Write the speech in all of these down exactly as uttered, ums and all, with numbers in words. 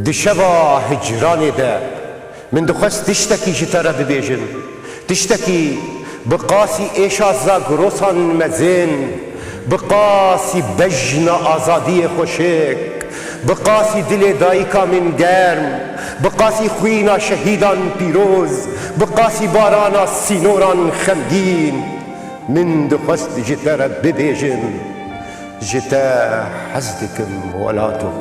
Di şeva hicranê de min dixwest tiştekî ji te re bibêjim. Tiştekî bi qasî êşa zagrosan mezin, bi qasî bejna azadiyê xweşik, bi qasî dilê dayika min germ, bi qasî xwîna şehîdan pîroz, bi qasî barana sînoran xemgîn. Min dixwest ji te re bibêjim, ji te hez dikim welato.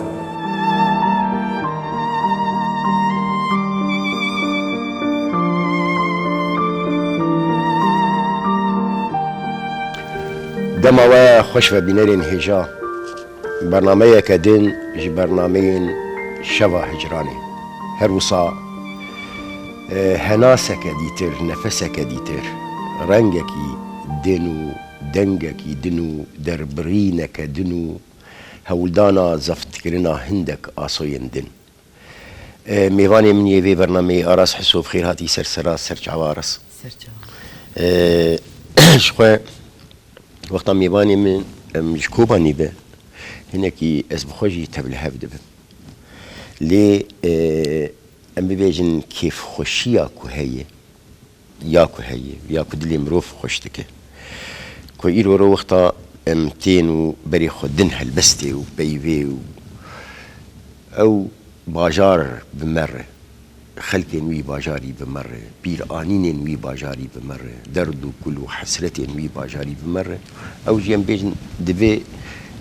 Dema we xweş ve bînerên hêja. Bernameyeke din ji bernameyên Şeva Hicranê. Her wisa, e, henaseke dîtir, nefeseke dîtir, rengekî din û dengekî din û derbirîneke din û hewldana zeftkirina hindek asoyên din. E, mêvanê min yê vê bernameyê Aras Hiso, bi xêr hatî ser sera, ser çava Aras. Ser çava. E, ji xwe wexta mêvanê min em ji Kobanî be, hinekî ez bi xwe jî tevlihev dibim. Lê, e, em bibêjin kêfxweşiya ku heye, ya ku heye, ya ku dilê mirov xweş dike. Ku îro ro wexta em tên û berê xwe din helbestê û peyvê û ew bajar bi me re, xelkên wî bajarî bi me re, bîranînên wî bajarî bi me re, derd û kul û hesretên wî bajarî bi me re, ew jî em bêjin divê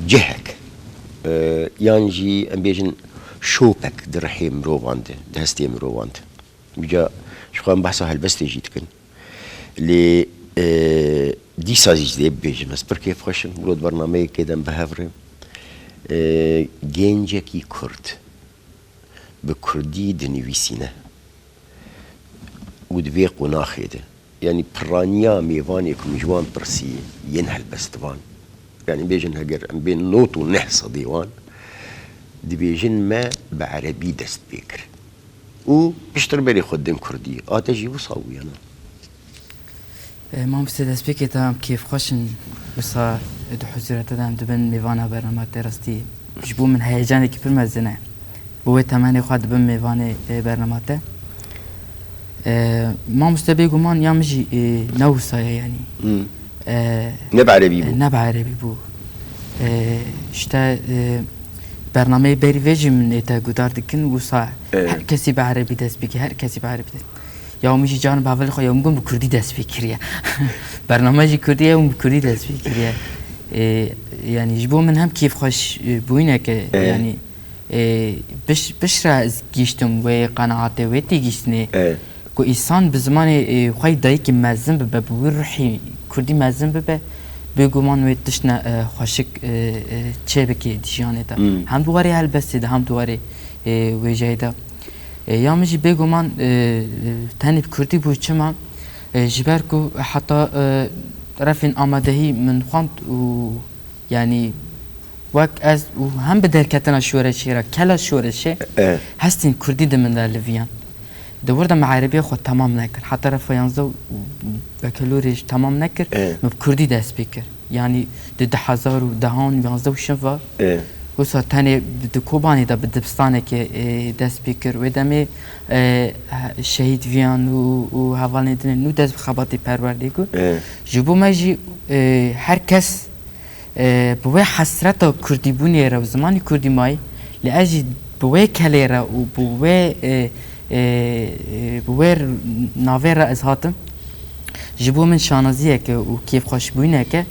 cihek, e, yan jî em bêjin şopek di rihê mirovan de, di hestê mirovan de. Vîca ji xwe em behsa helbestê jî dikin. Lê, e, dîsa jî dê bibêjim, ez pir kêfxweş im, wilo di bernameyekê de em bi hev re. E, gencekî Kurd bi Kurdî dinivîsîne û di vê qonaxê de, yanî piraniya mêvanê ku min ji wan pirsî yên helbestivan, yanî bêjin heger em bên nod û neh sedê wan, dibêjin me bi erebî dest pê kir. Û piştre berê xwe din kurdî. A te jî wisa bû ya na? E, mamoste, destpêkê te em kêfxweş in. Wisa di huzûra te de em dibin mêvana bernama te, rastî ji bo min heyecanekî pir mezin e. Bi wê temenê xwe dibim mêvanê, e, bernama te. E, mamoste, bêguman ya min jî, e, ne wisa ye, yanî. Hmm. E, Ne bi erebî bû. E, ne bi erebî bû. E, işte, e, bernameyê berî vê jî min ê te guhdar dikin, wisa E. her kesî bi erebî dest pê kir, her kesî bi erebî dest. Ya min jî carin bi hevalê xwe ya min got bi kurdî dest pê kiriye. Bername jî kurdî ye û min bi kurdî dest pê kiriye. E, yanî ji bo min hem kêfxweş, e, bûyîneke, E. yanî, e, piş-, piştre ez gihîştim wê qenaatê, wê têgihîştinê E. ku însan bi zimanê, e, xwe yê dayikî mezin bibe, bi wî ruhî kurdî mezin bibe, bêguman wê tiştine, e, xweşik, e, e, çêbike di jiyanê de. Hmm. Hem di warê helbestê de, hem di warê, e, wêjeyê de. E, ya min jî bêguman, e, e, tenê bi kurdî bû, çima? E, ji ber ku heta, e, refên amadehî min xwend û, yanî, wek ez û hem bi derketina şoreşê re, kela şoreşê, E. hestên kurdî di min de liviyan. Di wir de me erebiyê xwe temam nekir. Heta refa yanzdeh û bekelorê jî temam nekir, E. min bi kurdî dest pê kir. Yanî di du hezar û dehan, yanzdeh û şeş ve, E. wisa tenê di Kobanê de bi dibistanekê, e, dest pê kir. Wê demê, e, he-, şehîd viyan û, û hevalên din ên nû dest bi xebatê perwerdê kir. E. Ji bo me jî, e, her kes, e, bi wê hesreta kurdîbûnê re û zimanê kurdî mayî, lê ez jî bi wê kelê re û bi wê, e, e, e, bi wê navê re ez hatim. Ji bo min şanaziyeke û kêfxweşbûyîneke.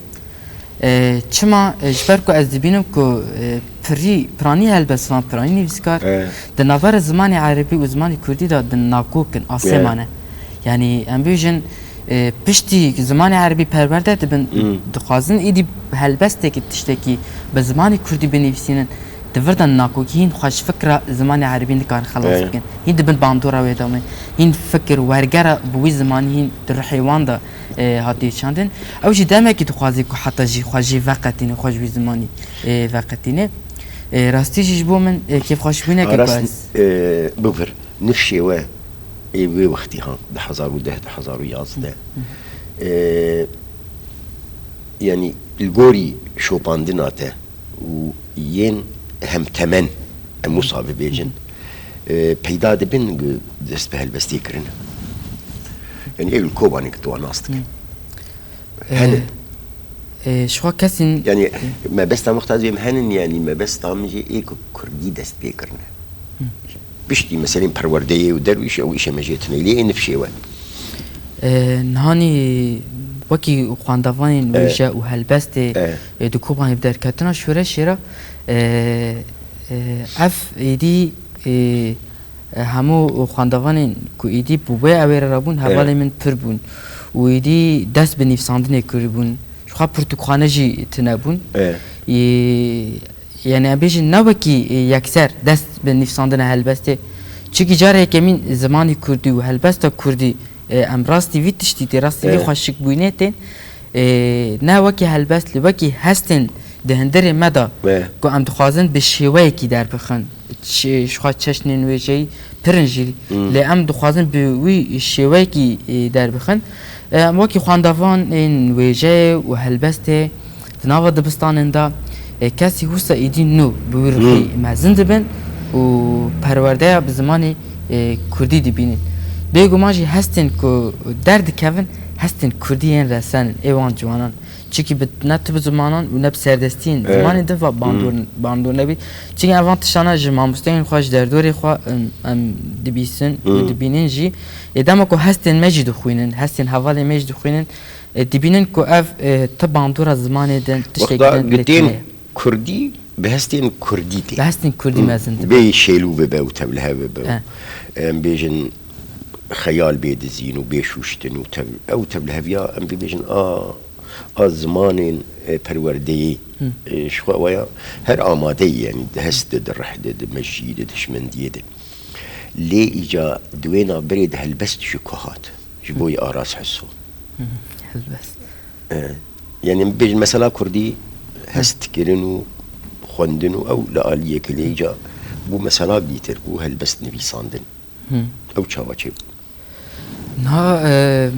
E, çima? E, ji ber ku ez dibînim ku, e, pirî, piranî helbestvan, piranî nivîskar E. di navbera zimanê erebî û zimanê kurdî de di nakok in, asê E. mane. Yanî em bêjin, e, piştî zimanê erebî perwerde dibin, Hmm. dixwazin êdî helbestekî, tiştekî bi zimanê kurdî binivîsînin. Di vir de nakokî hîn xweşfikra zimanê erebî nikarin xelas Ê. bikin. Hîn dibin bandora wê demê. Hîn fikir, wergera bi wî zimanî hîn di ruhê wan de, e, hatiye çandin. Ew jî demekî dixwaze ku heta jî xwe jê veqetîne, xwe ji wî zimanî, e, veqetîne. E, rastî jî ji bo min, e, kêfxweşbûyineke ku Aras, ez e, bibir, nifşê we ê wê wextî ha, du hezar û deh, du hezar û yazdeh. Hı hı. E, yanî li gorî şopandina te û yên hemtemen, em wisa bibêjin, e, peyda dibin ku dest bi helbestê kirine. Yani ew li Kobanê ku tu nas dike. Hene. E, e, ji xwe kesên Yani mebesta min xwe dibêm henin, yani mebesta min jî ê ku kurdî dest pê kirine. Piştî meselên perwerdeyê û derwîş ew îşe me jê tune lê ê nifşê we. E, nihanî wekî xwendevanên E. wêje û helbestê, E. e, di Kobanê bi derketina şoreşê re, e, e, ev êdî, e, e, hemû xwendevanên ku êdî bi wê ewê re rabûn, E. hevalên min pir bûn û êdî dest bi nivîsandinê kiribûn. Ji xwe pirtûkxane jî tune bûn. E. Ê, Yani em bêjin ne wekî, e, yekser dest bi nivîsandina helbestê. Çikî cara yekemîn zimanê kurdî û helbesta kurdî, e, em rastî vî tiştî tê, rastî vî E. xweşikbûyînê tên, e, ne wekî helbest lê wekî hestên di hundirê me de E. ku em dixwazin bi şêweyekî derbixin. Çi-, ji xwe çeşnên wêjeyî pir in jî, Hmm. lê em dixwazin bi wî şêweyekî, e, derbixin. E, em wekî xwendevanên wêjeyê û helbestê di nava dibistanên de, e, kesî wisa êdî nû bi wî ruhî Hmm. mezin dibin û perwerdeya bi zimanê, e, kurdî dibînin. Bêguman jî hestên ku derdikevin, hestên kurdî yên resen in, ê wan ciwanan. Çikî bi, ne tu bi zimanan û ne bi serdestiyên Evet. zimanê din va bandor, Hmm. bandor nebî. Çikî evan tiştana ji mamosteyên xwe, ji derdorê xwe, em, em dibîsin û Hmm. dibînin jî. Ê dema ku hestên me jî dixwînin, hestên hevalên me jî dixwînin, e, dibînin ku ev, e, ti bandora zimanê din tiştekî Wexta din gotên lêkolîne. kurdî, bi hestên kurdî tê. Bi hestên kurdî Hmm. mezin dibe. Bê şêlû bibe û tevlihev bibe. E. Em bêjin xeyal bê dizîn û bê şûştin û tev-, ew tevliheviya em bibêjin a, a zimanên, e, perwerdeyê, Hı. e, ji xwe waya her amadeyî, yani di hest de, di rih de, di mejiyê de, di hişmendiyê de. Lê îca di wê navberê de helbest ji ku hat? Ji bo yê Aras Heso. Hı hı. Helbest. E, yani bibêjin mesela kurdî hest kirin û xwendin û ew li aliyeke lê îca bû mesela dîtir, bû helbest nivîsandin. Hı. Ew çawa çêbû? Niha, e,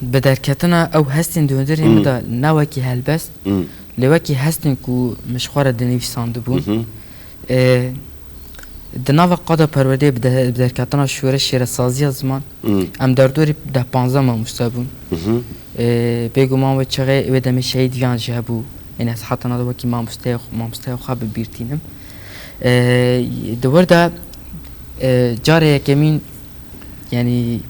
bi derketina ew hestên di hundirê min Hmm. de ne wekî helbest, Hmm. lê wekî hestên ku min ji xwe re dinivîsandibûn. Mhm. E, di nava qada perwerdeyê bi de-, bi derketina şoreşê re saziya ziman, Hmm. em derdorî deh panzdeh mamoste bûn. Mhm. E, bêguman wê çaxê wê demê Şehîd Viyan jî hebû. Ên ez heta niha wekî mamosteya, mamosteya xwe bi bîr tînim. E, di wir de, e, carê yekemîn, yanî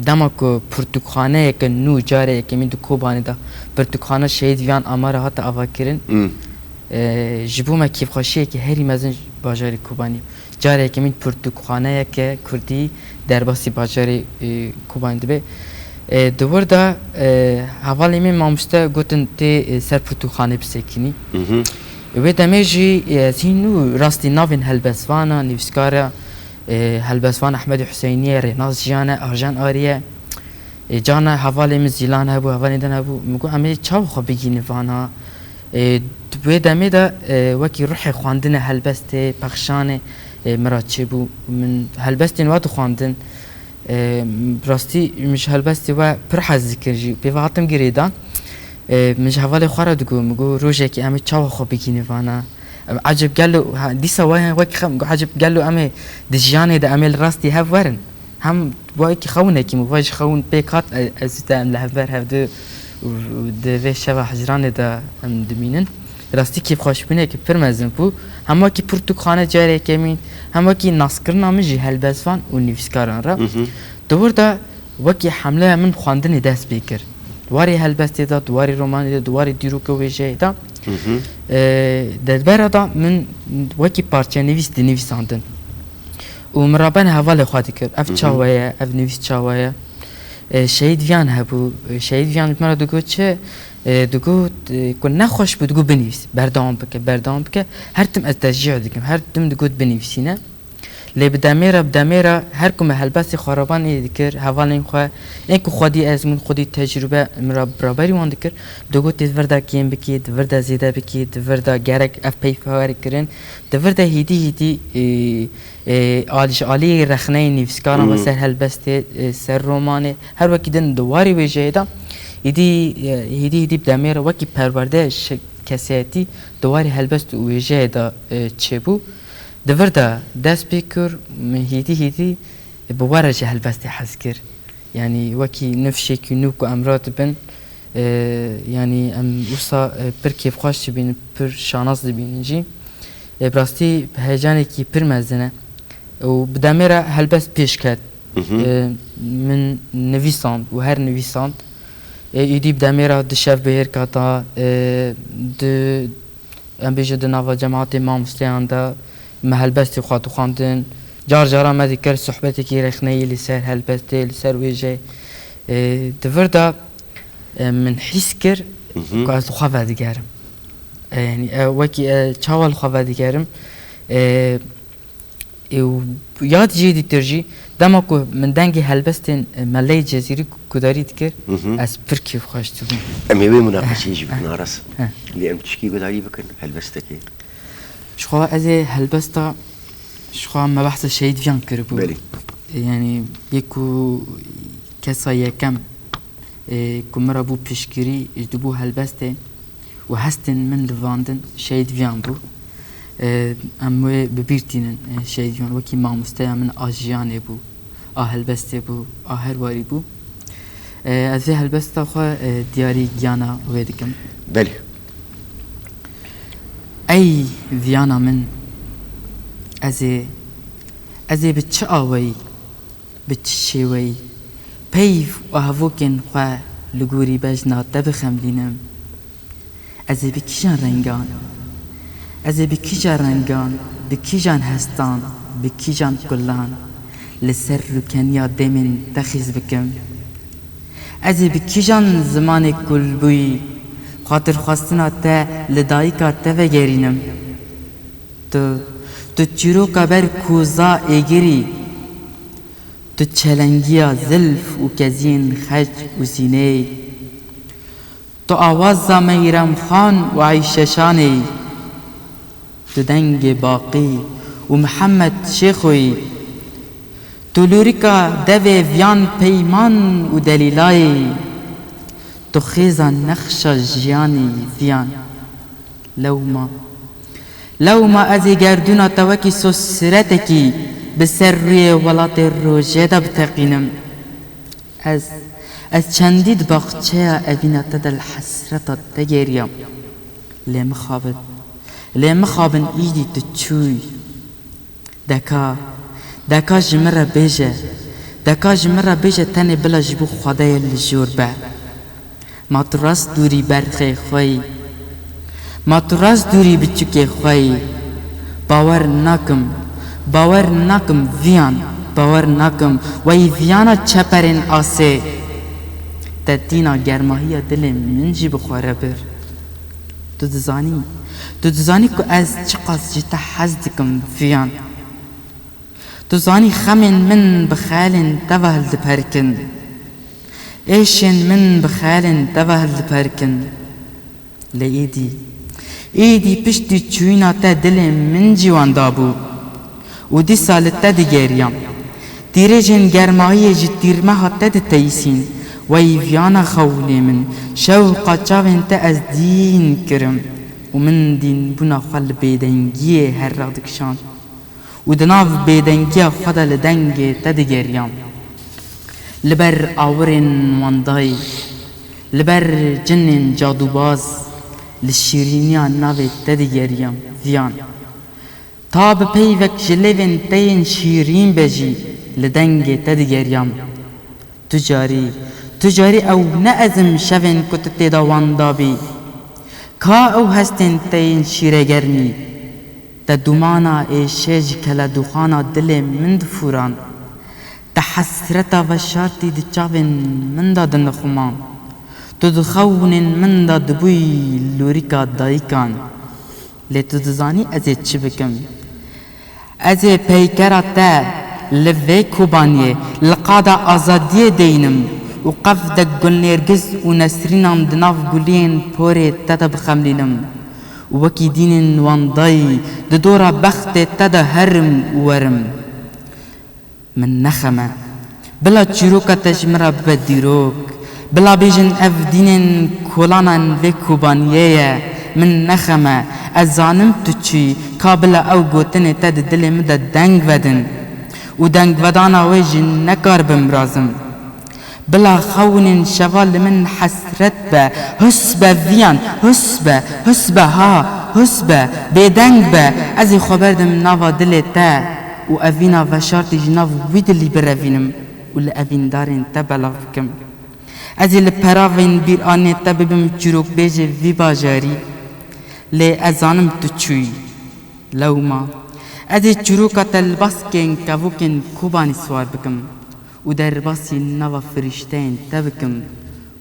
dema ku pirtûkxaneyeke nû carê yekemîn di Kobanê de, pirtûkxana Şehîd Viyan Amara hate avakirin, Hmm. e, ji bo me kêfxweşiyeke herî mezin ji bajarê Kobanê. Carê yekemîn pirtûkxaneyeke kurdî derbasî bajarê, e, Kobanê dibe. E, di wir de, e, hevalê min mamoste gotin tê, e, ser pirtûkxanê bisekinî. Mhm. Wê demê jî, e, ez hîn nû rastî navên helbestvana, nivîskara, e, helbestvan Ehmedê Huseyniye, Rênas Jiyane, Arjen Ariye, e, carna hevalê min Zîlan hebû, hevalên din hebû. Min got, "Em ê çawa xwe bigihînin vana?" E, di wê demê de, e, wekî ruhê xwendinê, helbestê, pexşanê, e, min re çêbû. Min helbestên we dixwendin. E, rastî min ji helbestê we pir hez dikir jî. Pê ve hatim girêdan. E, min ji hevalê xwe re digot, min got, "Rojekê em ê çawa xwe bigihînin vana?" Em, ecêb gelo, ha, dîsa we wekî xem, got, "Ecêb gelo em ê di jiyanê de em ê li rastî hev werin?" Hem wekî xewinekî min, we ji xewin pêk hat, e, ez û te em li hevber hevdu û, û di vê şeva hicranê de em dimînin. Rastî kêfxweşbûnekî pir mezin bû. Hem wekî pirtûkxane carê yekemîn, hem wekî naskirina min jî helbestvan û nivîskaran re. Mhm. Di wir de wekî hemleya min xwendinê dest pê kir. Di warê helbestê de, di warê romanê de, di warê dîroka wêjeyê de. Mhm. E, di bera de min wekî parçenivîs dinivîsandin. Û min rabena hevalê xwe dikir. Ev Mhm. çawa ye, ev nivîs çawa ye? E, Şehîd Viyan hebû. E, Şehîd Viyan ji min re digot çi? E, digot, e, ku nexweş bû, digot binivîs. Berdewam bike, berdewam bike. Her tim ez teşcîh dikim. Her tim digot binivîsîne. Lê bi demê re, bi demê re her ku me helbestê xwe revan ê dikir, hevalên xwe, ên ku xwedî ezmûn, xwedî tecrûbe min re biraberî wan dikir, digot tê di vir de kêm bikî, di vir de zêde bikî, di vir de gerek ev peyv here kirin, di vir de hîdî hîdî, e, e, alî-, ji alî rexneyê nivîskaran ve Hmm. ser helbestê, e, ser romanê, her wekî din di warê wêjeyê de, hîdî, e, hîdî hîdî bi demê re wekî perwerde şi-, kesayetî di warê helbest û wêjeyê de, e, çêbû. Di vir de dest pê kir, min hêdî hêdî bi we re ji helbestê hez kir. Yanî wekî nifşekî nû ku em radibin, e, yanî em wisa, e, pir kêfxweş dibînin, pir şanaz dibînin jî. E, bi rastî heyecanekî pir mezin e. Û bi demê re helbest pêş ket. Hı hı. E, min nivîsand û her nivîsand. E, êdî bi demê re di şev bihêrka da, e, di, em bêje di nava cemaetê mamosteyan de me helbestê xwe dixwendin. Car cara me dikir sohbetekî rexneyî li ser helbestê, li ser wêjeyê. E, di vir de, e, min hîs kir Hı hı. ku ez li xwe vedigerim. E, yanî, e, wekî, e, çawa li xwe vedigerim? E, Û ya jî dîtir jî, dema ku min dengê helbestên, e, Meleyê Cezîrî gudarî dikir, Hı hı. ez pir kêfxweş dibûm. Em ê wê munaqeşeyê jî bikin, Aras. Heh. Lê em tişkî gudarî bikin, helbestekê. Ji xwe ez ê helbesta, ji xwe me behsa Şehîd Viyan kiribû. Belê. Yanî yê ku kesa yekem ê, ku min re bû piştgirî, ji dibû helbestê û hestên min livandin Şehîd Viyan bû. Ê, em wê bi bîr tînin, ê, Şehîd Viyan wekî mamosteya min a jiyanê bû, a helbestê bû, a her warî bû. Ê, ez ê helbesta xwe, ê, diyarî giyana wê dikim. Belê. Ey Viyana min, ez ê, ez ê bi çi awayî Bi çi şêweyî peyv û hevokên xwe li gorî bejna te bixemlînim? Ez ê bi kîjan rengan, ez ê bi kîjan rengan, bi kîjan hestan, bi kîjan kulan li ser rûkeniya demên te xîz bikim? Ez ê bi kîjan zimanê kulbûyî xatirxwestina te li dayika te vegerînim? Tu, tu çîroka ber koza êgirî, Tu çelengiya zilf û keziyên xec û sîneyê. Tu awaza Meyremxan û Eyşeşanê yî. Tu dengê Baqî û Mihemed Şêxo yî. Tu lûrika devê Viyan Peyman û Delîlayê yî. Tu xêza nexşa jiyanê yî Viyan. Lewma, lewma ez ê gerdûna te wekî sosiretekî bi ser rûyê welatê rojê de biteqînim. Ez, ez çendî di baxçeya evîna te de li hesreta te geriyam. Lê mixabin, lê mixabin îdî tu çûyî. Deka, deka ji min re bêje, deka ji min re bêje tenê bila ji bo Xwedayê li jor be. Ma tu rast dûrî berxê xwe yî? Ma tu rast dûrî biçûkê xwe yî? Bawer nakim, bawer nakim Viyan, bawer nakim weyî Viyana çeperên asê. Te tîna germahiya dilê min jî bi xwe re bir. Tu dizanî, tu dizanî ku ez çiqas ji te hez dikim Viyan. Tu zanî xemên min bi xeyalên te ve hildiperikin. Êşên min bi xeyalên te ve hildiperikin. Lê êdî, êdî piştî çûyîna te dilê min jî wenda bû. Û dîsa li te digeriyam. Tîrêjên germahiyê ji tîrmeha te diteyîsîn. Wey viyana xewlê min, şewqa çavên te ez dîn kirim. Û min dînbûna xwe li bêdengiyê her radikişand. Û di nav bêdengiya xwe de li dengê te digeriyam. Li ber awirên wandayî, li ber cinên cadûbaz, li şîrîniya navê te digeriyam, Viyan. Ta bi peyvek ji lêvên te yên şîrîn be jî li dengê te digeriyam. Tu carî, tu carî ew ne ez im şevên ku tu tê de wenda bî. Ka ew hestên te yên şîregermî? Te dûmana êşê ji keledûxana dilê min difûran. Te hesreta veşartî di çavên min de dinixuman. Tu di xewnên min de dibûyî lûrika dayikan. Lê tu dizanî ez ê çi bikim? Ez ê peykera te li vê kobaniyê li qada azadiyê deynim û qevdek gulnêrgiz û nesrînan di nav guliyên porê te de bixemlînim û wekî dînên wandayî di dora bextê te de herim û werim. Min nexeme. Bila çîroka te ji min re bibe dîrok. Bila bêjin ev dînên kolanan vê kobaniyê ye. Min nexeme. Ez zanim tu çûyî, ka bila ew gotinê te di dilê min de deng vedin û dengvedana wê jî nekaribim birazim. Bila xewinên şeva li min hesret be, hus be viyan, hus be, hus be ha, hus be, bêdeng be, ez ê xwe berdim nava dilê te û evîna veşartî ji nav wî dilî birevînim û li evîndarên te belav bikim. Ez ê li peravên bîranê te bibim çîrokbêjê vî bajarî, lê ez zanim tu çûyî. Lewma ez ê çîroka te li baskên kevokên Kobanî siwar bikim û derbasî nava firîşteyên te bikim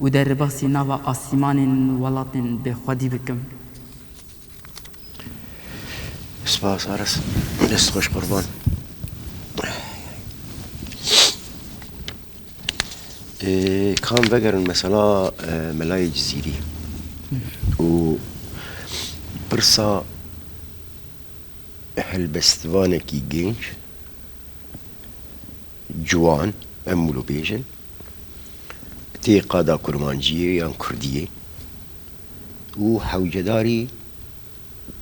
û derbasî nava asîmanên welatên bêxwedî bikim. Spas Aras. Dest xweş qurban. Ê, kam vegerin mesela, e, Melayê Cizîrî û pirsa helbestvanekî genç, ciwan, em wilo bêjin, tê qada kurmanciyê yan kurdiyê û hewcedarî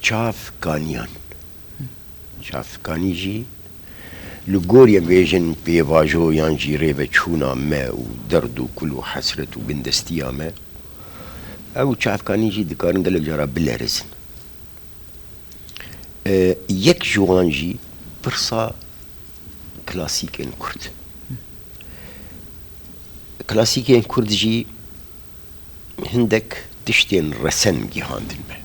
çavkaniyan. Çavkanî jî li gorî em bêjin pêvajo yan jî rêveçûna me û derd û kul û hesret û bindestiya me, ew çavkanî jî dikarin gelek cara bilerizin. E, yek ji wan jî pirsa klasîkên kurd. Klasîkên kurd jî hindek tiştên resen gihandin me.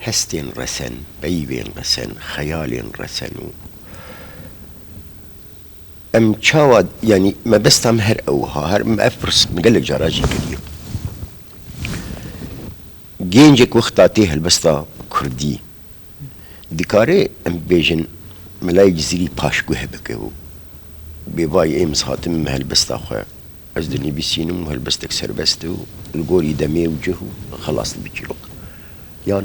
Hestên resen, peyvên resen, xeyalên resen û em çawa, yanî mebesta me her ew ha, her me ev pirs gelek cara jî kiriye. Gencek wexta tê helbesta kurdî, dikare em bêjin Melayê Cizîrî paşguh bike û bê vay ê min hatim min helbesta xwe ez dinivîsînim û helbestek serbest e û li gorî demê û cih û xelas dibe çîrok. Yan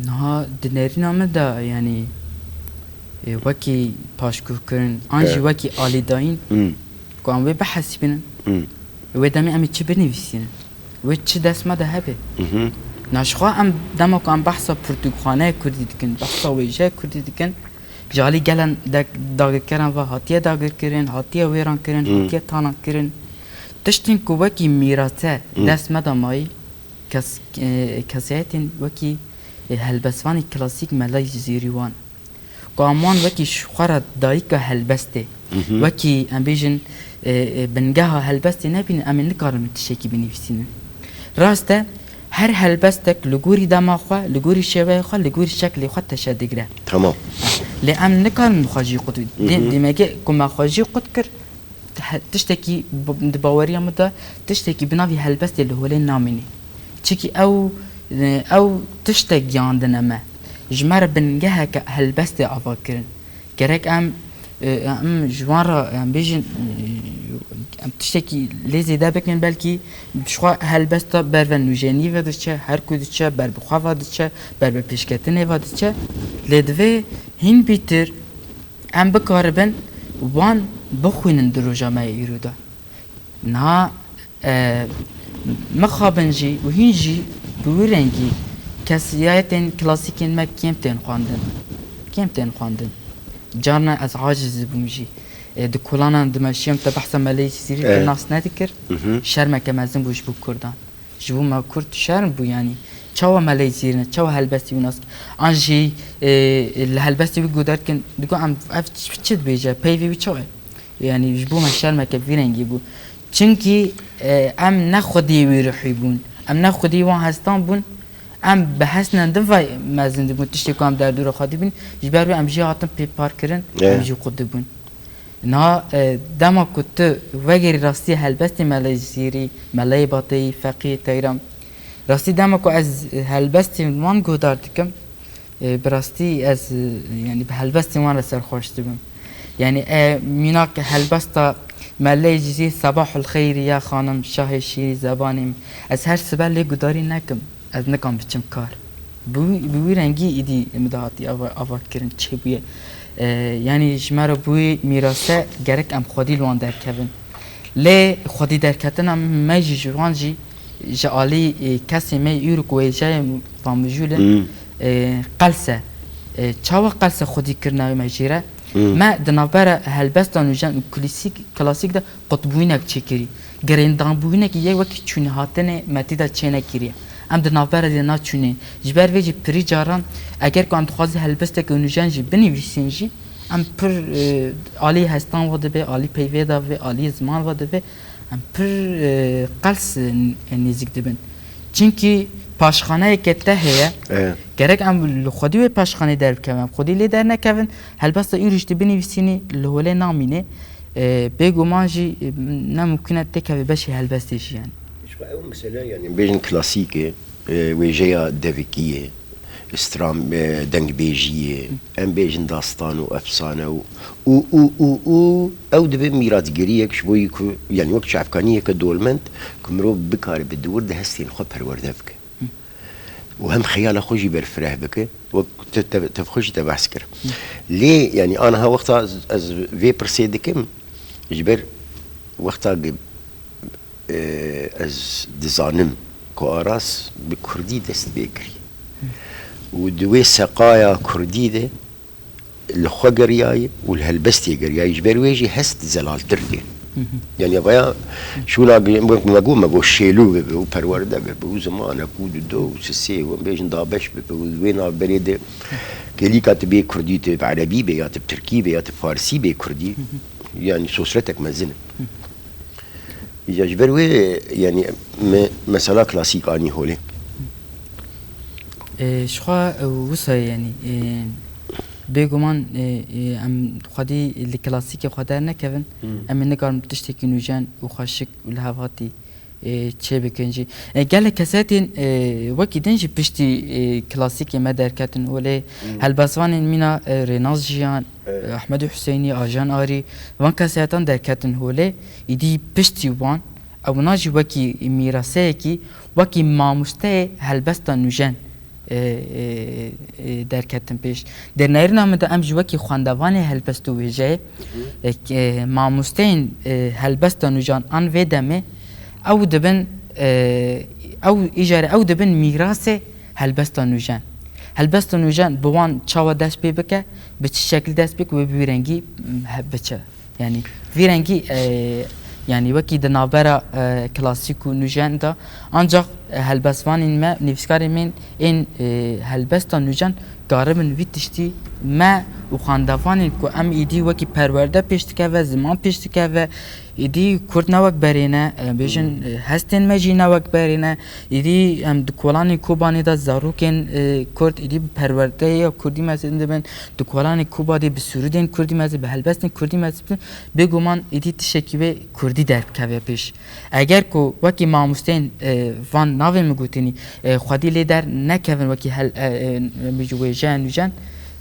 Niha di nerîna min de, yanî, e, wekî paşguhkirin, an jî E. wekî alîdayîn, Hmm. ku em wê bihesibînin, Hmm. wê demê em ê çi binivîsînin? Wê çi dest me de hebe? Mhm. Na ji xwe em dema ku em behsa pirtûkxaneya kurdî dikin, behsa wêjeya kurdî dikin, ji alî gelen dek-, dagirkeran ve hatiye dagirkirin, hatiye wêrankirin, Hmm. hatiye talankirin. Tiştên ku wekî mîrate Hmm. dest me de mayî, kes-, e, kesayetên wekî, e, helbestvanê klasîk Melayê Cizîrî wan. Ku em wan wekî ji xwe re dayika helbestê, Mhm. wekî em bêjin, e, e, bingeha helbestê nebînin, em ê nikarin tiştekî binivîsînin. Rast e, her helbestek li gorî dema xwe, li gorî şêweya xwe, li gorî şeklê xwe teşe digire. Tamam. Lê em nikarin xwe jî qut, dê-, Mhm. demeke ku me xwe jî qut kir, he-, tiştekî b-, di baweriya min de tiştekî bi navî helbestê li holê namîne. Çikî ew, e, ew tiştek giyandine me. Ji me re bingeheke helbestê ava kirin. Gerek em, e, em ji wan re, em bêjin, e, em tiştekî lê zêde bikin, belkî ji xwe helbesta ber ve nûjenî ve diçe, her ku diçe, ber bi xwe ve diçe, ber bi pêşketinê ve diçe. Lê divê hîn bîtir em bikaribin wan bixwînin di roja me yê îro de. Niha, e, mixabin jî û hîn jî bi wî rengî kesiyetên klasîkên me kêm tên xwendin. Kêm tên xwendin. Carna ez aciz dibûm jî. E, di kolanan dimeşiyam te behsa Meleyê Cizîrî E. nas nedikir. Mhm. Şermeke mezin bû ji bo Kurdan. Ji bo me Kurd şerm bû, yanî çawa Meleyê Cizîrî ne, çawa helbestî wî nas dikin? An jî, e, li helbestê wî guhdar dikin, digo em ev çi, çi dibêje, peyvê wî çawa ye? Yanî ji bo me şermeke vî rengî bû. Çimkî, e, em ne xwediyê wî ruhî bûn, em ne xwediyê wan hestan bûn, em bi hestên din ve mezin dibûn, tiştê ku em derdora xwe dibîn, ji ber wê em jî hatin pê par kirin, E. em jî qut dibûn. Niha, e, dema ku tu vegerî rastî helbestê Meleyê Cizîrî, Meleyê Bateyî, Feqiyê Teyran, rastî dema ku ez helbestên wan guhdar dikim, e, bi rastî ez, e, yanî bi helbestên wan re serxweş dibim. Yanî, e, mînak helbesta Meleyê Cizîrî, Sebahul xeyrî ya xanim, şahê şîrî zebanê min. Ez her sibe lê gudarî nekim. Ez nikan biçim kar. Bi wî, bi wî rengî îdî min de hatî ava, ava kirin, çêbûye. E, yanî ji me re bi wî mîrase gerek em xwedî li wan derkevin. Lê xwedî derketina me jî ji wan jî ji alî, e, kesê me îro ku wêjeyê van mijûl in, Hmm. E, qelse. E, çawa qelse xwedî kirina me jê re? Hmm. Me di navbera helbesta nûjen û klasîk, klasîk de qutbûyînek çêkirî. Girêndabûyînek yê wekî çûnî hatinê me tê de çênekiriye. Em di navbera de naçûnê. Ji ber vê jî pirî caran eger ku em dixwazin helbestek nûjen jî binivîsîn jî, em pir, e, alî hestan ve dibe, alî peyvê de ve, alî ziman ve dibe. Em pir, e, qels, e, nêzîk dibin. Çimkî paşxaneyeke te heye, Evet. gerek em li xwedî wê paşxanê derbikevin, em xwedî lê dernekevin, helbesta îro jî tu binivîsînî li holê namîne. E, bêguman jî, e, ne mimkun e têkeve beşê helbestê jî yani. Ji xwe ew mesele, yani, bêjin klasîk e, e, wêjeya devikî ye. Stram, e, dengbêjiyê, em bêjin dastan û efsane û, û, û, û, û ew dibe mîratgeriyek ji bo yî ku, yani wek çavkaniyeke dolmend ku mirov bikaribe di wir de hestên xwe perwerde bike. Û hem xeyala xwe jî berfireh bike, wek te, te, te xwe jî te behs kir. Lê, yani aniha wexta ez, ez vê pirsê dikim, ji ber wexta ge-, Ee, ez dizanim ku Aras bi kurdî dest pê kirî û di wê seqaya kurdî de li xwe geriyayî û li helbestê geriyayî, ji ber wê jî hest zelaltir tê. Hı hı. Yani vaya şûna gi-, wek me got, me got şêlû bibe û perwerde bibe û zimanek û dido û sisê û em bêjin dabeş bibe û wê navberê de gelîka tu bê kurdî, tu bi erebî bê ya tu bi tirkî bê ya tu bi farsî bê kurdî, Hı hı. yani sosretek mezin e. Hı hı. Ya ji ber wê, yani, me mesela klasîk anî holê. E, ji xwe, e, wisa ye, yani, e, bêguman, e, e, em xwedî li klasîkê xwe dernekevin, Hmm. em ê nikarin tiştekî nûjen û xweşik û lihevhatî, e, çêbikin jî. E, gelek kesetên, e, wekî din jî piştî, e, klasîkê me derketin holê. Hmm. Helbestvanên mîna, e, Rênas Jiyan, Evet. Ehmed û Huseyinî, Ajan Arî, van kesetan derketin holê, îdî piştî wan, ewna jî wekî mîraseyekî, wekî mamosteyê helbesta nûjen, e, e, e, derketin pêş. Di nêrîna min de em jî wekî xwendevanê helbest û wêjeyê, Hı hı. e, k-, e, mamosteyên, e, helbesta nûjan an vê demê, ew dibin, e, ew îcarê ew dibin mîrasê helbesta nûjen. Helbesta nûjen bi wan çawa dest pê bike, bi çi şekil dest pê bike, wê bi wî rengî, m, he-, biçe. Yani, vî rengî, e, yani, wekî di navbera, e, klasîk û nûjen de, ancak, e, helbestvanên me, nivîskarên me ên, e, helbesta nûjen karibin vî tiştî me û xwendevanên ku em îdî wekî perwerde pêş dikeve, ziman pêş dikeve, Êdî Kurd ne wek berê ne, e, bêjin, Hmm. e, hestên me jî ne wek berê ne. Êdî em di kolanên Kobanê de zarokên, e, Kurd êdî bi perwerdeya Kurdî mezin dibin. Di kolanê Kobanê bi sûrûdên Kurdî mezin, bi helbestên Kurdî mezin dibin. Bêguman êdî tiştekî wê Kurdî derbikeve pêş. Eger ku wekî mamosteyên, e, van navên min gotinî, e, xwedî lê dernekevin wekî hel-, e, e, em bêjin wêjeyan nûjen,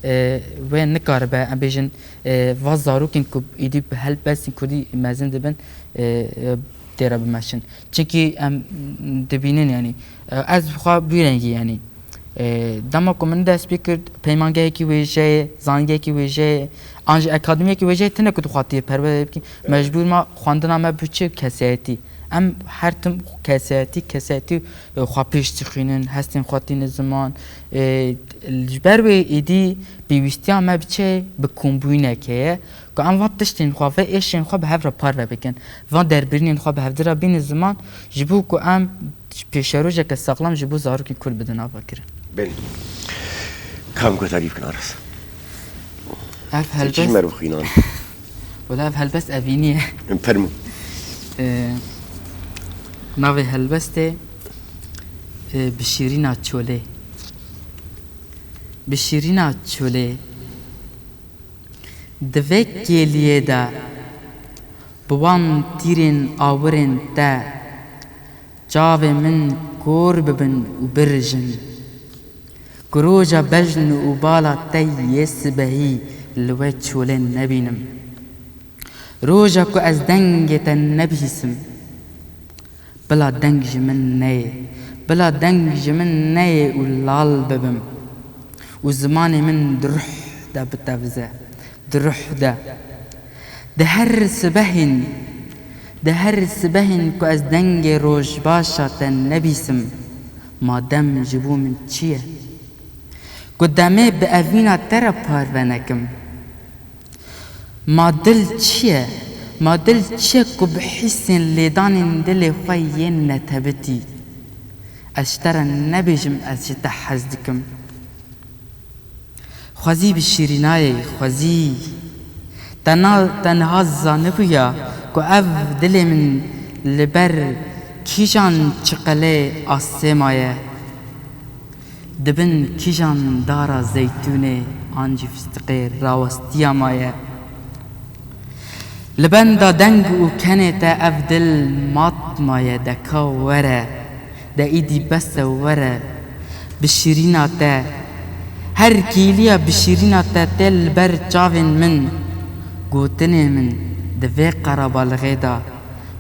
e, wê nikaribe, em bêjin, e, va zarokên ku êdî bi helbestên Kurdî mezin dibin, e, e, tê re bimeşin. Çimkî em dibînin, yanî, e, ez bi xwe bi wî rengî, yanî, e, dema ku min dest pê kir, peymangehekî wêjeyê, zangekî wêjeyê, an jî akademiyekî wêjeyê tune ku dixwatiye perwerde bikî, Evet. mecbûr ma xwendina me biçe kesayetî. Em her tim kesayetî, kesayetî, e, xwe pêş dixînin, hestên xwe tînin ziman. E, ji ber wê êdî pêwîstiya me bi çi ye? Bi kombûyînekê ye. Ku em van tiştên xwe, vê êşên xwe bi hev re parve bikin. Van derbirînên xwe bi hevdira bînin ziman, ji bo ku em pêşerojeke saxlem ji bo zarokên Kurd bidin avakirin. Belê. Kam ku tarîf kin Aras? Ev Çi helbest, çî mer bixwînan? Wala ev helbest evînî ye. Fermo. Ee, navê helbestê, e, Bi şîrîna çolê. Bi şîrîna çolê. Di vê kêliyê de bi wan tîrên awirên te çavê min kor bibin û birijin. Ku roja bejn û bala te yê sibehî li wê çolê nebînim. Roja ku ez dengê te nebihîsim. Bila deng ji min neyê, bila deng ji min neyê û lal bibim. Û zimanê min di ruh de bitevize, di ruh de. Di her sibehên, di her sibehên ku ez dengê rojbaşa te nebîsim, ma dem ji bo min çi ye? Ku demê bi evîna te re parve nekim. Ma dil çi ye? Ma dil çi ye ku bi hîsên lêdanên dilê xwe yên netebitî? Ez ji te re nebêjim ez ji te hez dikim. Xwezî bi şîrînayê, xwezî. Te na, te niha zanibûya ku ev dilê min li ber kîjan çiqelê asê maye? Di bin kîjan dara zeytûnê an jî fistiqê rawestiya maye? Li benda deng û kenê te ev dil mat maye, de ka were, de îdî bes e were. Bi şîrîna te, her kîliya bi şîrîna te tê li ber çavên min. Gotinê min di vê qerebalixê de,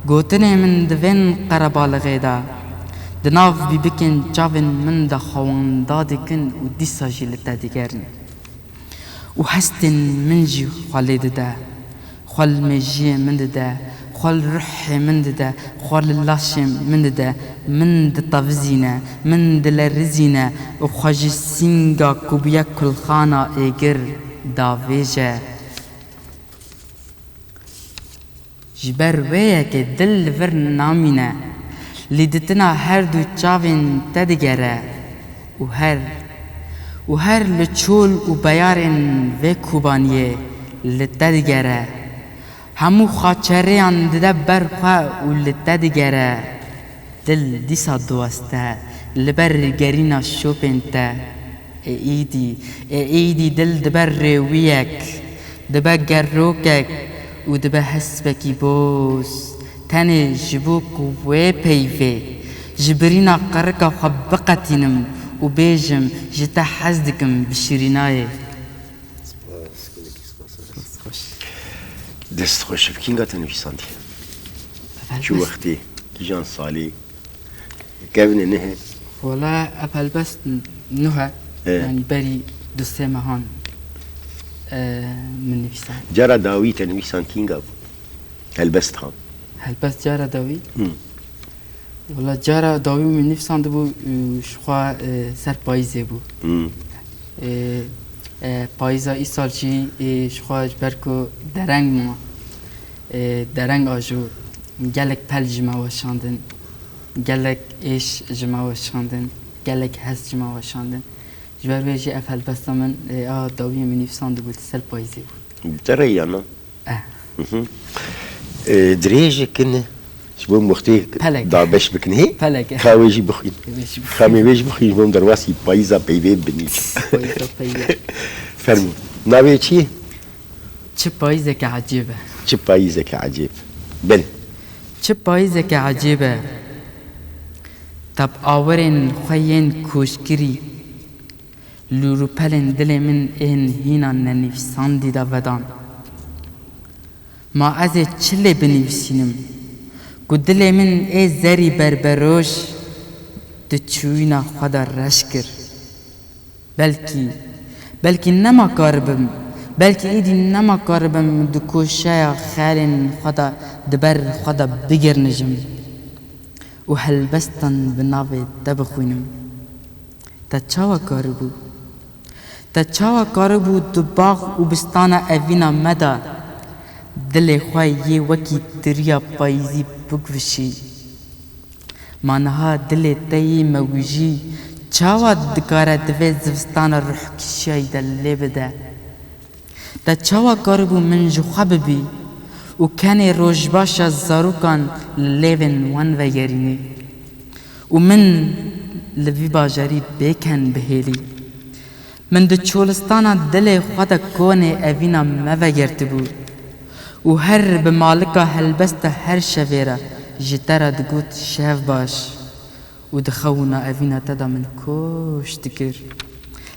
gotinê min di vên qerebalixê de, di nav bîbikên çavên min de xwe wenda dikin û dîsa jî li te digerin. Û hestên min jî xwe lê dide. Xwe li mêjiyê min dide, xwe li ruhê min dide, xwe li laşê min dide. Min ditevizîne, min dilerizîne û xwe ji sînga ku bûye kulxana êgir davêje. Ji ber wê yekê dil li vir namîne, lîditina her du çavên te digere û her, û her li çol û beyarên vê Kobaniyê li te digere. Hemû xaçerêyan dide ber xwe û li te digere. Dil dîsa diweste li ber gerîna şopên te. Ê îdî, ê îdî dil dibe rêwiyek, dibe gerokek û dibe hespekî boz. Tenê ji bo ku wê peyvê ji birîna qerika xwe biqetînim û bêjim, ji te hez dikim bi şîrînayê. Spas, gelekî spas. Dest xweş. Ev kînga te nivîsandiye? Çi wextî? Kîjan salî? Kevnê nihe? Wala ev helbest nuh e. He. Yani berî du sê mehan, e, min nivîsand. Cara dawî te nivîsand kînga bû? Helbest ha. Helbest cara dawî? Hı. Wala cara dawî min nivîsandibû, e, ji xwe, e, ser payîzê bû. Hı. E, e, payîza îsal jî, e, ji xwe ji ber ku dereng ma, e, dereng ajo gelek pel ji me weşandin, gelek êş ji me weşandin, gelek hes ji me weşandin. Ji ber wê jî ev helbesta min, e, a dawiyê min nivîsandibû di ser payîzê bû. Bi te re ya na? Eh. Mhm. E, dirêjek kin ji bo wextê dabeş bikin hê? Pelek. Ka wê jî bixwîn. Wê jî bixwîn. Ka me wê jî bixwîn ji bo derbasî payîza peyvê binî. Payîza peyvê. Fermû. Navê çi ye? Çi payîzeke ecêb e. Çi payîzeke ecêb. Belê. Çi payîzeke ecêb e. Te bi awirên xwe yên koşkirî lûr û pelên dilê min ên hîna nenivîsandî de vedan. Ma ez ê çi lê binivîsînim ku dilê min ê zerî berberoj di çûyîna xwe de reş kir? Belkî, belkî nema karibim, belkî êdî nema karibim di koşeya xeyalên xwe de di ber xwe de bigirnijim û helbestan bi navê te bixwînim. Te çawa karibû? Te çawa karibû di bax û bistana evîna me de dilê xwe yê wekî tiriya payîzî biguvişî? Ma niha dilê te yê mewijî çawa dikare di vê zivistana ruhkişiyayî de lê bide? Te çawa karibû min ji xwe bibî û kenê rojbaşa zarokan li lêvên wan vegerînî û min li vî bajarî bêken bihêlî? Min di çolistana dilê xwe de konê evîna me vegertibû û her bi malika helbesta her şevê re ji te re digot şev baş. Û di xew û naevîna te de min koş dikir.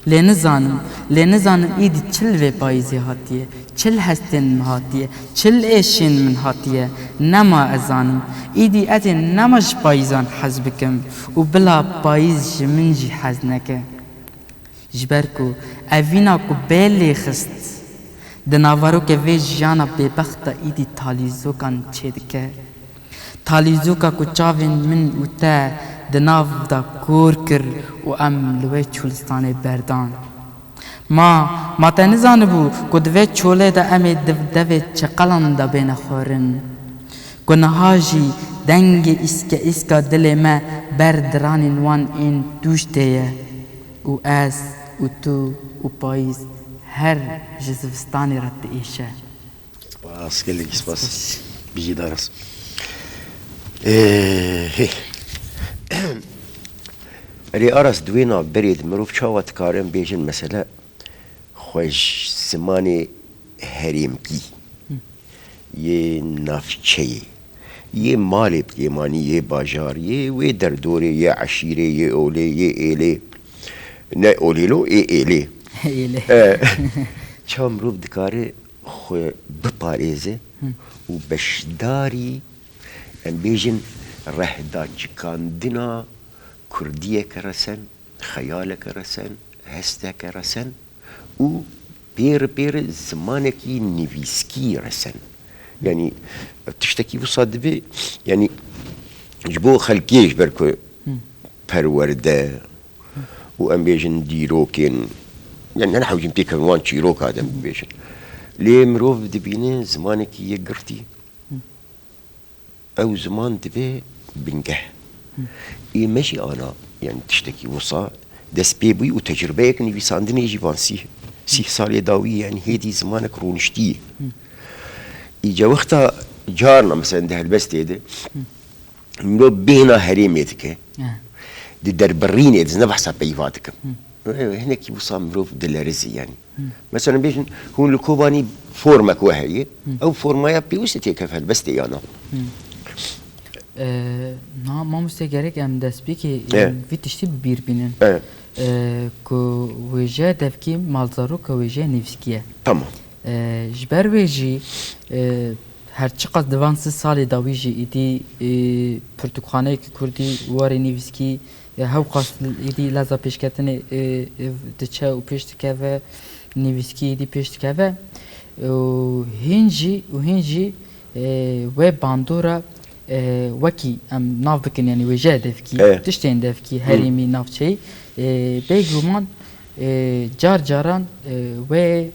Lê nizanim, lê nizanim îdî çi li vê payîzê hatiye, çi li hestên min hatiye, çi li êşên min hatiye, nema ez zanim. Îdî ez ê nema ji payîzan hez bikim û bila payîz ji min jî hez neke. Ji ber ku evîna ku bê lê xist, di naverokê vê jiyana bêbext de îdî talîzokan çêdike. Talîzoka ku çavên min û te di nav de kor kir û em li wê çolistanê berdan. Ma, ma te nizanibû ku di vê çolê de em ê di devê çeqelan de bêne xwarin? Ku niha jî dengê îske îska dilê me ber diranên wan ên tûj tê ye û ez û tu û payîz her ji zivistanê re diêşe. Spas, gelekî spas. Bijî Aras. Ee, hê. Erê Aras, di wê navberê de mirov çawa dikare em bêjin mesele xwe ji zimanê herêmkî, yê navçeyê, yê malê bi kêmanî, yê bajar, yê wê derdorê, yê eşîrê, yê olê, yê êlê, ne olê lo, ê êlê. Êlê. E, ça mirov dikare xwe biparêze û beşdarî, em bêjin, rehda çikandina kurdiyeke resen, xeyaleke resen, hesteke resen û pêre pêre zimanekî nivîskî resen. Yanî tiştekî wisa dibe, yanî ji bo xelkê, ji ber ku perwerde û em bêjin dîrokên, yanî ne hewcîn pêkevin wan çîroka de bibêjin. Lê mirov dibîne zimanekî yekgirtî. Ew ziman dibe bingeh. Ê me jî ana, yanî tiştekî wisa dest pê bûyî û tecrubeyek nivîsandinê jî van sîh, sîh salê dawî, yanî hêdî zimanek rûniştî ye. Îca wexta carna, meselen, di helbestê de mirov bêhna herêmê dike. Eh. Di derbirînê de, ez ne behsa peyva dikim. Hinekî wisa mirov dilerizî, yanî. Mesela bêjin, hûn li Kobanî formek we heye, ew formaya pêwîst e têkeve helbestê ya na? Ee, na, mamoste, gerek em destpêkê, e, em vî tiştî bi bîr bînin. E. Ee, ku wêjeya devkî malzaroka wêjeya nivîskî ye. Tamam. Ee, ji ber wê jî, ee, her çiqas di van sî salê dawî jî îdî, ee, pirtûkxaneyeke kurdî warê nivîskî, ee, hewqas îdî leza pêşketinê, ee, ee, diçe û pêş dikeve, nivîskî îdî pêş dikeve. Û hîn jî, û hîn jî, ee, wê bandora, ee, wekî em nav bikin, yanî wêjeya devkî, e, tiştên devkî, herêmî, navçeyî, ee, bêguman, ee, car caran, ee, wê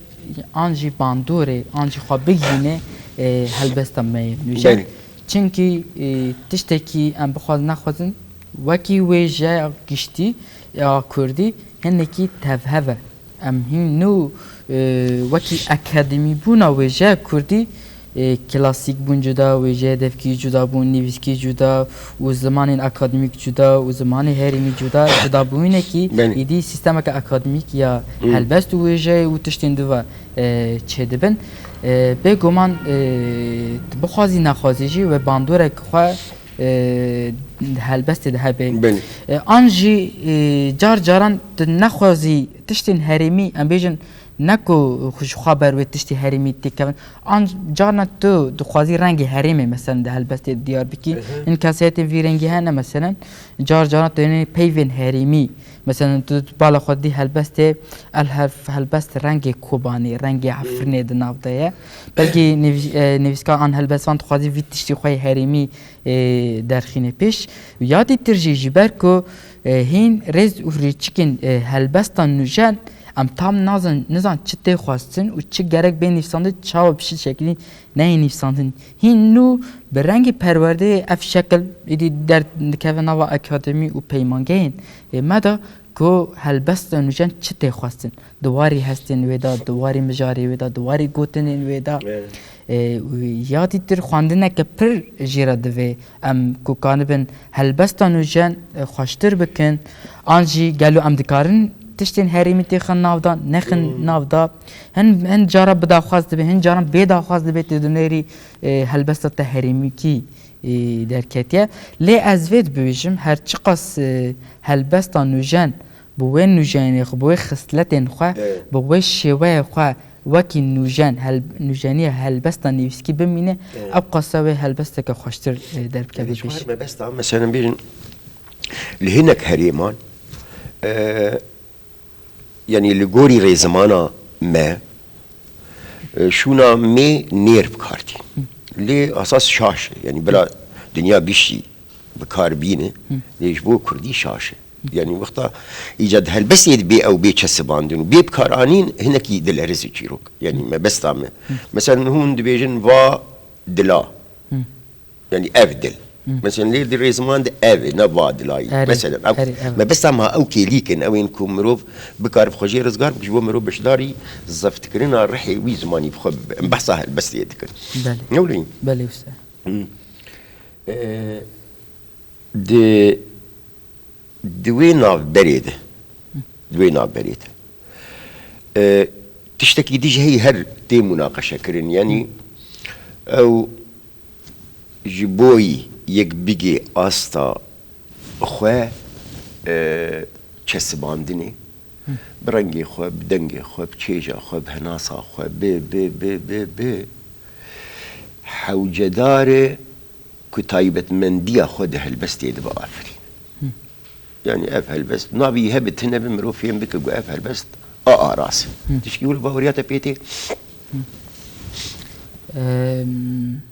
an jî bandorê, an jî xwe bigihîne, ee, helbesta me yê nûjen. Belê. Çimkî, ee, tiştekî em bixwazin nexwazin, wekî wêjeya giştî ya kurdî hinekî tevhev e. Em hîn nû, e, wekî akademîbûna wêjeya kurdî, e, klasîk bûn cuda, wêjeya devkî cuda bûn, nivîskî cuda û zimanên akademîk cuda û zimanê herêmî cuda, cudabûyînekî, belê, êdî sîstemeke akademîk ya, hmm, helbest û wêjeyê û tiştên diva, e, çêdibin. E, bêguman, e, tu bixwazî nexwazî jî wê bandorek xwe, e, helbestê de hebe. Belê. E, an jî, e, car caran tu nexwazî tiştên herêmî, em bêjin, ne ku xwe ji xwe ber wê tiştê herêmî têkevin. An carna tu dixwazî rengê herêmê, meselen, di helbestê diyar bikî. Ehe. Hin kesayetên vî rengî hene, meselen, car caran tu hênî peyvên herêmî, meselen, tu, tu bala xwe dî helbestê, el helf-, helbest rengê Kobanê, rengê, hmm, Efrînê di nav de ye. Belkî nivî-, e, nivîskar an helbestvan dixwazî vî tiştî xwe yê herêmî, e, derxîne pêş. Ya dîtir jî ji ber ku, e, hîn rêz û rêçikên, e, helbesta nûjen em tam nazin, nizan çi tê xwestin û çi gerek bê nivîsandin, çawa bi çi şekilî neyê nivîsandin. Hîn nû bi rengê perwerdeyê ev şekil êdî derdikeve nava akademî û peymangehên, e, me de ku helbesta nûjen çi tê xwestin. Di warî hestên wê de, di warî mijarê wê de, di warî gotinên wê de. Evet. E, û ya dîtir xwendineke pir jê re divê. Em ku kanibin helbesta nûjen, e, xweştir bikin, an jî gelo em dikarin tiştên herêmî têxin nav de, nexin, hmm, nav de. Hin, hin cara bi daxwaz dibe, hin caran bê daxwaz dibe tê di nêrî, e, helbesta te herêmîkî, e, derketiye. Lê ez vê dibêjim, her çiqas, e, helbesta nûjen bi wê nûjenê xwe, bi wê xisletên xwe, evet, bi wê şêweyê xwe wekî nûjen, hel-, nûjeniya helbesta nivîskî bimîne, evet, ew qasa wê helbesteke xweştir, e, derbikeve pêş. Her mebesta, mesela bêjin, li hinek herêman, e, yanî li gorî rêzimana me, e, şûna mê nêr bi kar tî. Lê esas şaş e. Yanî bila dinya giştî bi kar bîne, lê ji bo kurdî şaş e. Yani wexta îca di helbestê de bê ew bê çesibandin û bê bikaranîn hinekî dilerizî çîrok. Yani mebesta me. Mesela hûn dibêjin va dila. Yani ev dil. Mesela lê di rêziman de ev e, ne va dilayî. Erê, Mesela ev, erê, ev. Mebesta me ew kêlîk in, ew ên ku mirov bikare bi xwe jê rizgar bike, ji bo mirov beşdarî zeftkirina rihê wî zimanî bi xwe bibe. Em behsa helbestê dikin. Belê. Ne wile? Belê wisa. Ee, di, di wê navberê de, di wê navberê de, e, tiştekî dî jî heyî her tê munaqeşekirin. Yanî ew ji bo yek bigê asta xwe, e, çesibandinê, bi rengê xwe, bi dengê xwe, bi çêja xwe, bi henasa xwe, bi, bi, bi, bi, bi hewcedar e ku taybetmendiya xwe di helbestê de biafirîne. Yani ev helbest, navê wî hebe tune be, mirov fêm bike ku ev helbest a Aras e. Tişkî wilo baweriya te pê tê? Em,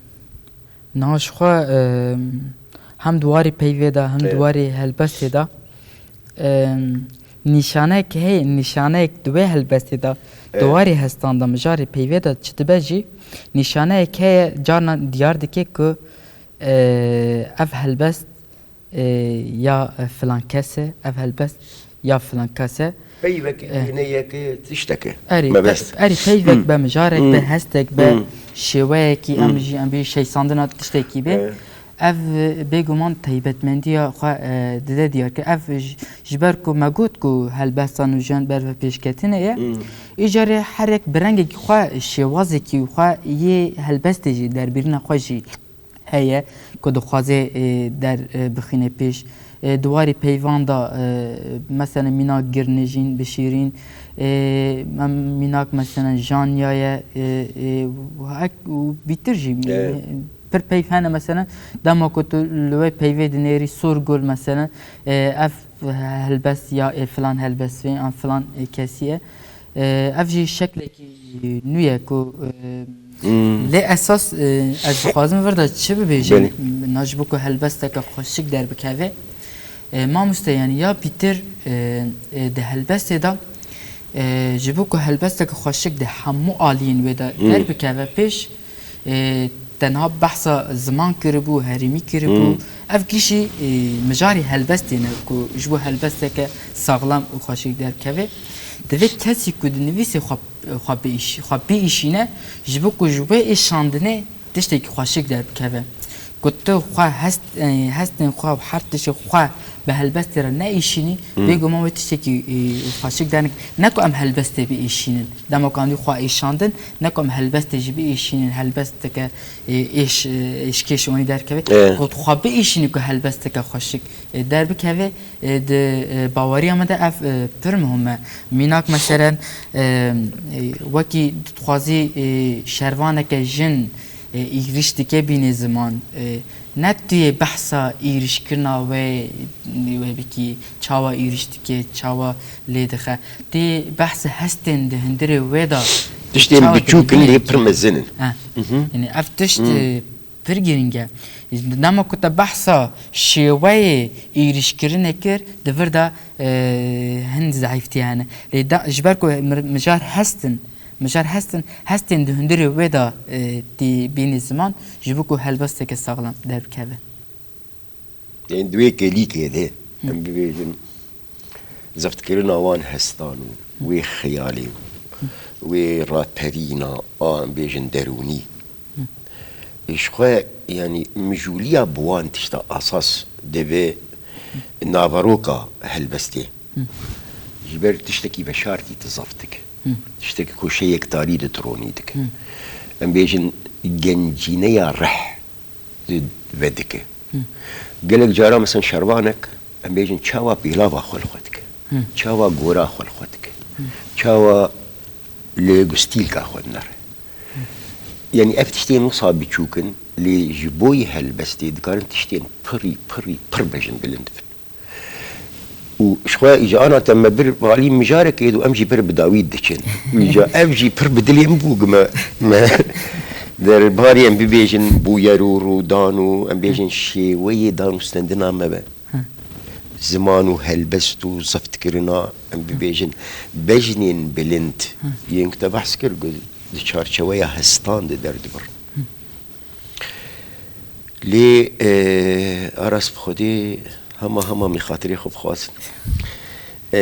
niha ji xwe, em, hem di warê peyvê de, hem di Evet. warê helbestê de, em, nîşaneyek heye, nîşaneyek di wê helbestê de, di Evet. warê hestan de, mijarê peyvê de çi dibe jî, nîşaneyek heye, carna diyar dike ku, e, ev helbest, e, ya, e, filan kes e, ev helbest ya filan kes e. Peyvek, Eh. wêneyek, tiştek e. Erê, Mebest. pe-, erê, peyvek Hmm. be, mijarek Hmm. be, hestek be, Hmm. şêweyekî, em Hmm. jî, em bê şeysandina tiştekî be. Eh. Ev, e, bêguman taybetmendiya xwe, e, dide diyar kir. Ev ji, ji ber ku me got ku helbesta nûjiyan ber ve pêşketinê ye. Hmm. Îcarê herek bi rengekî xwe, şêwazekî xwe yê helbestê jî, derbirîna xwe jî heye ku dixwaze, e, der, e, bixîne pêş. E, di warê peyvan de, e, mesela mînak girnijîn, bişîrîn, e, em mînak mesela janya ye, e, e, hek û bîtir jî, Evet. pir peyv hene mesela dema ku tu li wê peyvê dinêrî sor gul mesela, e, ev helbest ya, e, filan helbest vê, an filan, e, kesî ye. E, ev jî şeklekî nû ye ku, e, Hmm. lê esas, e, ez dixwazim vir de çi bibêjim, Belê. na ji bo ku helbesteke xweşik derbikeve. E, mamoste, yani ya pîtir, e, e, di helbestê de, e, ji bo ku helbesteke xweşik di hemû aliyên wê de Hmm. derbikeve pêş, e, tenha behsa ziman kiribû, herêmî kiribû. Hmm. Ev kişî, e, mijarê helbestê ne ku ji bo helbesteke saxlem û xweşik derkeve. Divê kesî ku dinivîsê xwe, xwe biîş-, xwe biîşîne, ji bo ku ji wê êşandinê tiştekî xweşik derbikeve. Ku tu xwe hest, e, hestên xwe û her tiştê xwe bi helbestê re neîşînî, Hmm. bêguman wê tiştekî, e, xweşik dernik. Ne ku em helbestê biîşînin. Dema ku em dî xwe êşandin, ne ku em helbestê jî biêşînin, helbesteke, e, êş-, e, êşkêş û anî derkeve. E. Ku tu xwe biêşînî ku helbesteke xweşik, e, derbikeve, e, di, e, baweriya me de ev, e, pir muhim e. Mînak meselen, e, e, wekî tu dixwazî, e, şervaneke jin, e, îriş dike bînê ziman, e, ne tu yê behsa îrişkirina wê, wê bikî, çawa îriş dike, çawa lê dixe. Tê behsê hestên di hundirê wê de Tiştên çawa biçûk in lê dibîne pir ki? mezin in. Ha. Mhm. Yani ev tişt, Hmm. e, pir girîng e. Dema ku te behsa şêweyê êrîşkirinê kir, di vir de, e, hin zehîftî hene. Lê da, ji ber ku mir-, mijar hestin, mijar hestin, hestên di hundirê wê de, e, tê bînî ziman, ji bo ku helbesteke saxlem derbikeve. Ên di wê kêlîkê de, Hı. em bibêjin, zeftkirina wan hestan û wê xeyalê û wê raperîna a, em bêjin, derûnî. Ji xwe, yanî, mijûliya bi wan tişta asas dibe naveroka helbestê. Ji ber tiştekî veşartî tu zeft dike. Tiştekî ku şêyek tarî di tu ronî dike. Em bêjin gencîneya reh di vedike. Gelek cara, mesela, şervanek, em bêjin, çawa pêlava xwe li xwe dike, çawa gora xwe li xwe dike, çawa li gustîlka xwe dinere. Yanî ev tiştên wisa biçûk in, lê ji bo yê helbestê dikarin tiştên pirî, pirî, pir mejin bilind bin. Û ji xwe îca ana te me bir alî mijarekê de û em jî pir bi dawî diçin. Û îca ev jî pir bi dilê min bû, ku me, me derbarê em bibêjin bûyer û rûdan û em bêjin şêweyê dan û stendina me be. Hı. ziman û helbest û ziftkirina, em bibêjin, bejnên bilind yên ku te behs kir, ku di çarçeweya hestan de derdibir. Lê, e, Aras bi Xwedê hema hema min xatirê xwe bixwazin. E,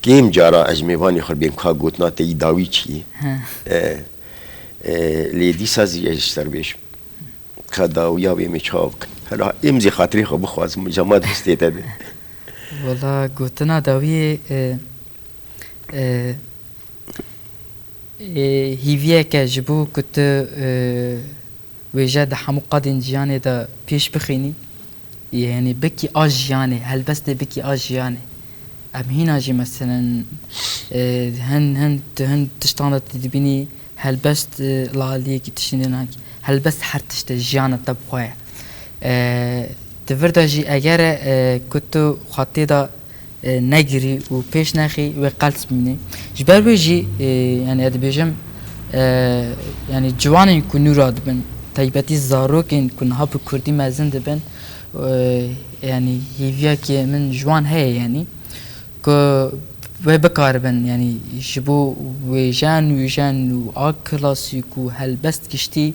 kêm cara ez ji mêvanê xwe bêm ka gotina te yî dawî çi ye. He. E, e, lê dîsa zî ez ji ser bêjim. Ka dawiya wê me çawa bikin. Hela êm zî xatirê xwe bixwazim, cema destê te de. Wela gotina dawiyê, e, e, e, hîviyeke ji bo ku tu, e, wêje di hemû qadên jiyanê de pêş bixînî, yanî bikî a jiyanê, helbestê bikî a jiyanê. Em hîna jî meselen, e, hin, hin, tu hin tiştan de tu dibînî, helbest, e, li aliyekî tiştên din hangî. Helbest her tişt e, jiyana te bi xwe ye. E, di vir de jî eger e, ku tu xwetê de, e, negirî û pêş nexî, wê qels bimînî. Ji ber wê jî, e, yanî ez dibêjim, e, yanî ciwanên ku nû radibin, taybetî zarokên ku niha bi kurdî mezin dibin, e, yanî hêviyekê min ji wan heye yanî. Ku wê bikaribin, yanî ji bo wêje nûjen û a klasîk û helbest giştî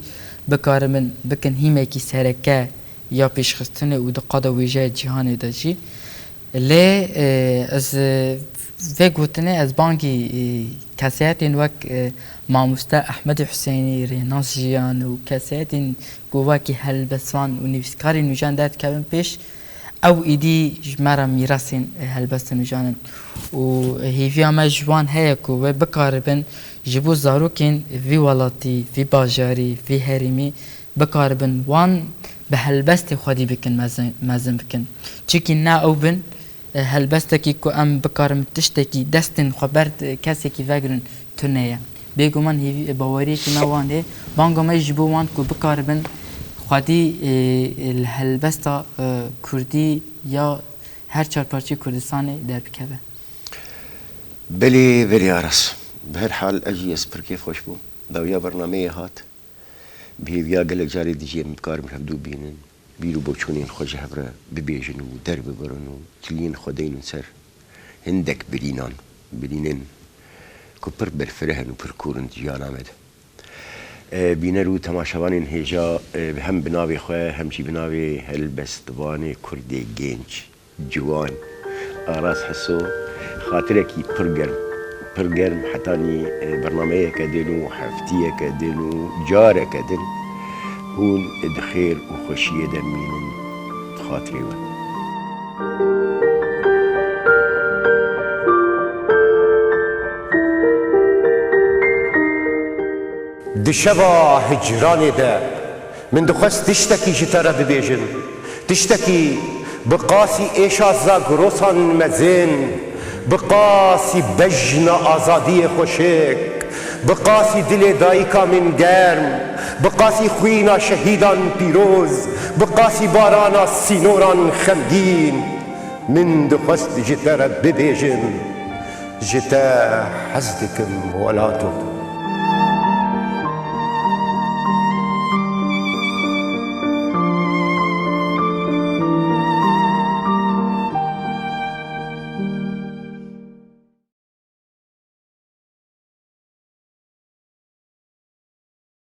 bikaribin bikin hîmekî sereke ya pêşxistinê û di qada wêjeya cîhanê de jî. Lê, e, ez, e, vê gotinê ez bangî, e, kesayetên wek, e, mamoste Ehmedê Husênî, Rênas Jiyan û kesayetên ku wekî helbestvan û nivîskarên nûjen derdikevin pêş, ew êdî ji me re mîrasên, e, helbestên nûjan in. Û hêviya me ji wan heye ku wê bikaribin ji bo zarokên vî welatî, vî bajarî, vî herêmî bikaribin wan bi helbestê xwedî bikin, mezin, mezin bikin. Çimkî ne ew bin, e, helbestekî ku em bikarin tiştekî destên xwe ber, e, kesekî vegirin, tune ye. Bêguman hêvî, e, baweriyekî me wan heye. Banga me ji bo wan ku bikaribin xwedî, e, e, li helbesta, e, kurdî ya her çar parçeyê Kurdistanê derbikeve. Belê, belê Aras. Bi her hal ez jî ez pir kêfxweş bûm. Dawiya bernameyê hat. Bi hêviya gelek carê dijî em bikarin hevdû bînin. Bîr û boçûnên xwe ji hev re bibêjin û derbibirin û tiliyên xwe deynin ser hindek birînan, birînên ku pir berfireh in û pir kûr in di jiyana me de. E, bîner û temaşevanên hêja, e, hem bi navê xwe, hem jî bi navê helbestvanê Kurdê genç, ciwan, Aras Heso, xatirekî pir germ, pir germ hetanî, e, bernameyeke din û heftiyeke din û careke din hûn di xêr û xweşiyê de mînin. Xatirê we. Di şeva hicranê de min dixwest tiştekî ji te re bibêjim. Tiştekî bi qasî êşa Zagrosan mezin, bi qasî bejna azadiyê xweşik, bi qasî dilê dayika min germ, bi qasî xwîna şehîdan pîroz, bi qasî barana sînoran xemgîn, min dixwest ji te re bibêjim, ji te hez dikim welato.